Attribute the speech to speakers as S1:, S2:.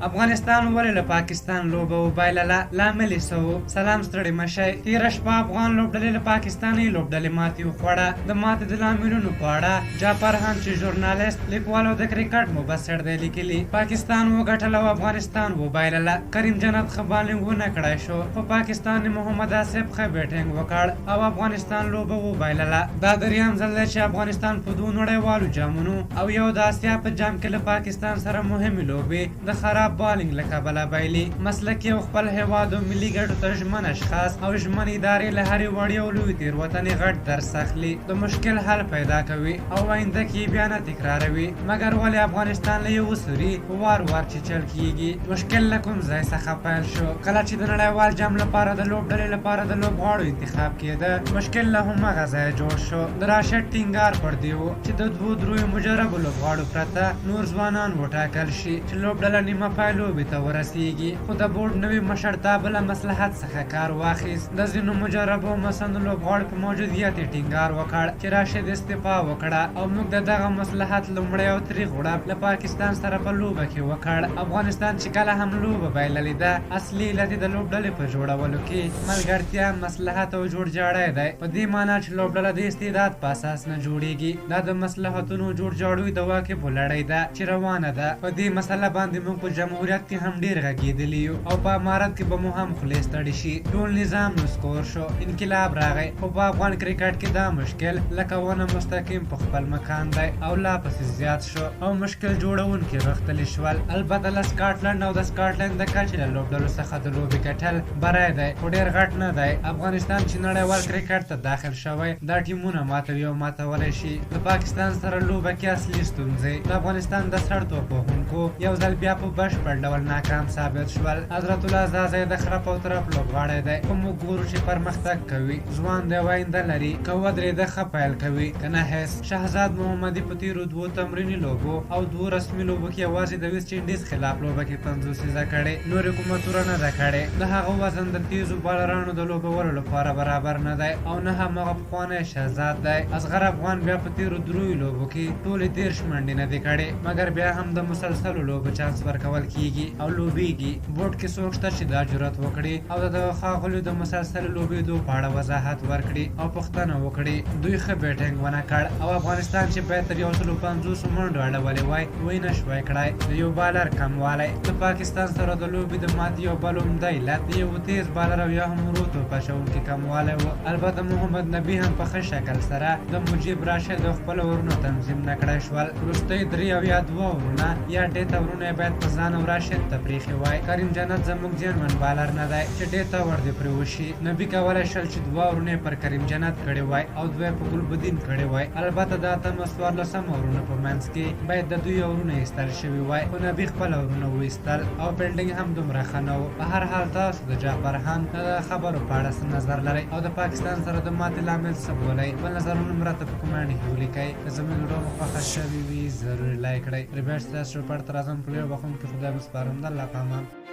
S1: افغانستان ولې له پاکستان لوبه وبایلله؟ لامل یې څه و؟ سلام ستړي مه شئ. تېره شپه افغان لوبډلې له پاکستانۍ لوبډلې ماتې وخوړه. د ماتې د لاملونو په اړه جعفر خان چې ژورنالیست، لیکوال او د کرکټ مبصر دی لیکلي: پاکستان وګټله او افغانستان وبایلله. کریم جنت ښه بالینګ ونه کړای شو، خو پاکستان محمد آصف ښه بیټینګ وکړ او افغانستان لوبه وبایلله. دا دریم ځل دی چې افغانستان په دوو نړیوالو جامونو او یو د اسیا په جام کې له پاکستان سره مهمې لوبې د خراب بالینګ له کبله بایلي. مسلکي او خپل هیواد او ملي ګټو ته ژمن اشخاص او ژمن ادارې له هرې وړې او لویې تېروتنې غټ درس اخلي، د مشکل حل پیدا کوي او آینده کې یې بیا نه تکراروي. مګر ولې افغانستان له یوه سوري په وار وار چیچل کیږي؟ مشکل له کوم ځای څخه پیل شو؟ کله چې د نړیوال جام لپاره د لوبډلې لپاره د لوبغاړو انتخاب کېده، مشکل له هماغه ځایه جوړ شو. د راشد ټینګار پر دې و چې د دوو دریو مجربو لوبغاړو پرته نور ځوانان وټاکل شي چې لوبډله نیمه پای لوبې ته ورسیږي، خو د بورډ نوي مشرتابه له مصلحت څخه کار واخیست. د ځینو مجربو او مسندو لوبغاړو په موجودیت یې ټینګار وکړ چې راشد استعفا وکړه او موږ د دغه مصلحت لومړی او تریخ غړپ له پاکستان سره په لوبه کې وکړ. افغانستان چې کله هم لوبه بایللې ده، اصلي علت یې د لوبډلې په جوړولو کې ملګرتیا، مصلحت او جوړجاړی دی. په دې مانا چې لوبډله د استعداد په اساس نه جوړیږي، دا د مصلحتونو جوړجاړیو د واقفو لړۍ ده چې روانه ده. په دې مسله باندې موږ په جمهوریت کې هم ډېر غږېدلي یو او په امارت کې به مو هم خولې ستړې شي. ټول نظام نسکور شو، انقلاب راغی، خو په افغان کرکټ کې دا مشکل لکه ونه مستقیم په خپل مکان دی او لا پسې زیات شو او مشکل جوړونکي غښتلي شول. البته له سکاټلنډ او د سکاټلنډ د کچې له لوبډلو څخه د لوبې ګټل بری دی، خو ډېر غټ نه دی. افغانستان چې نړیوال کرکټ ته داخل شوی، دا ټیمونه ماتوي او ماتولی شي. د پاکستان سره لوبه کې اصلي ستونزې د افغانستان د سړ توپ وهونکو یو ځل بیا په بشپړ ډول ناکام ثابت شول. حضرت الله ځاځی د خرپ او ترپ لوبغاړی دی، خو موږ ګورو چې پرمختګ کوي، ځوان دی او آینده لري. که ودرېده ښه پیل کوي، که نه هېڅ. شهزاد محمدي په تېرو دوو تمریني لوبو او دوو رسمي لوبو کې یوازې د ویسټ انډیز خلاف لوبه کې 50 کړې، نورې کومه توره نه ده کړې. د هغه وزن د تېزو بالرانو د لوبولو لپاره برابر نه دی او نه هماغه پخوانی شهزاد دی. اصغر افغان بیا په تېرو دریو لوبو کې ټولې 30 منډې نه دي کړې، مګر بیا هم د مسلسلو لوبو چانس ورکول کیږي او لوبیږي. بورډ کې څوک شته چې دا جرأت وکړي او د دغه ښاغلیو د مسلسلو لوبېدو په اړه وضاحت ورکړي او پوښتنه وکړي؟ دوی ښه بیټینګ ونه کړ او افغانستان چې باید تر 150 منډو اړولې وای، ویې نه شوای کړای. د یو بالر کموالی د پاکستان سره د لوبې د ماتې یو بل عمده علت د یو تېز بالر او یا هم ورو توپ اچوونکي کموالی و. البته محمد نبي هم په ښه شکل سره د مجیب راشد او خپل اورونه تنظیم نه کړای شول. وروستۍ درې او یا دوه اورونه یا ډېت اورونه یې باید په ځان او راشد ته پرېښي وای. کریم جنت زموږ جینون بالر نه دی چې ډېت اور دې پرې وشي. نبي کولی شول چې دوه اورونه یې پر کریم جنت کړي وای او دوه یې په ګلبدین کړي وای. البته د اتم او 14 اورونو په منځ کې باید د دوی اورونه ایستل شوي وای، خو نبي خپل اورونه وایستل او فیلډینګ هم دومره ښه نه و. په هر حال تاسو د جعفر خان د خبرو په اړه څه نظر لرئ او د پاکستان سره د ماتې لامل څه بولئ؟ خپل نظرونه مو راته په کومنټ کې ولیکئ. که زموږ ویډیو مو خوښه شوې وي ضرور لایک کړئ. ریبیټ ستاسو رپورټ ته راځم. په لویو بخښونکي خدای مو سپارم. د الله په امان.